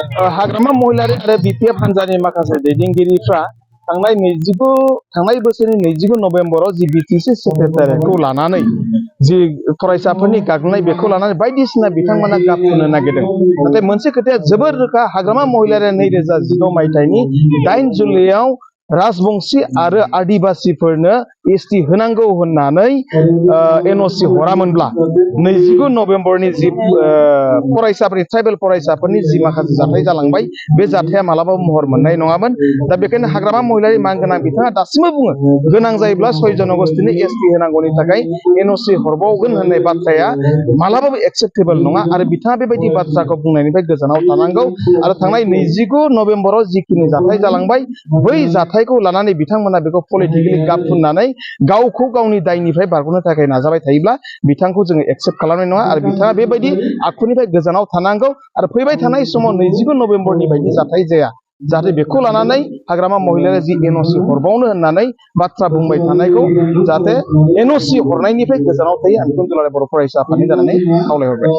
हाग्रामा महिलारि आरो बिपिएफ हान्जानि माखासे दैदेनगिरिफ्रा थांनाय बोसोरनि 29 नभेम्बराव जि बिटिसि सेक्रेटारियेटखौ लानानै जि फरायसाफोरनि गाग्लोबनाय बेखौ लानानै बायदिसिना बिथांमोना गाबफुनो नागिरदों। नाथाय मोनसे खोथाया जोबोर रोखा, हाग्रामा महिलारिया 2019 मायथाइनि 8 जुलाइयाव राजबंशी आरो आदिबासीफोरनो एसटि होनांगौ होननानै एनअसि हरामोनब्ला 29 नभेम्बरनि जि फरायसाफोरनि ट्राइबेल फरायसाफोरनि जि माखासे जाथाय जालांबाय बे जाथाया मालाबाबो महर मोननाय नङामोन। दा बेखायनो हाग्रामा महिलारि मानगोनां बिथाङा दासिमबो बुङो गोनां जायोब्ला 6 जनगोष्ठीनो एसटि होनांगौनि थाखाय एनअसि हरबावगोन होननाय बाथ्राया मालाबाबो एक्सेप्टेबल नङा आरो बिथाङा बेबायदि बाथ्राखौ बुंनायनिफ्राय गोजानाव थानांगौ आरो थांनाय 29 नभेम्बराव जिखिनि जाथाय जालांबाय बै जाथायखौ लानानै बिथांमोना बेखौ पलिटिकेलि गाब फुननानै गावखौ गावनि दायनिफ्राय बारग'नो थाखाय नाजाबाय थायोब्ला बिथांखौ जोङो एक्सेप्ट खालामनाय नङा आरो बिथाङा बेबायदि आखुनिफ्राय गोजानाव थानांगौ आरो फैबाय थानाय समाव 29 नभेम्बरनि बायदि जाथाय जाया जाहाथे बेखौ लानानै हाग्रामा महिलारिया जि एनअसि हरबावनो होननानै बाथ्रा बुंबाय थानायखौ जाहाथे एनअसि हरनायनिफ्राय गोजानाव थायो आं बेखौ दुलाराय बर' फरायसा आफादनि जानानै खावलायहरबाय।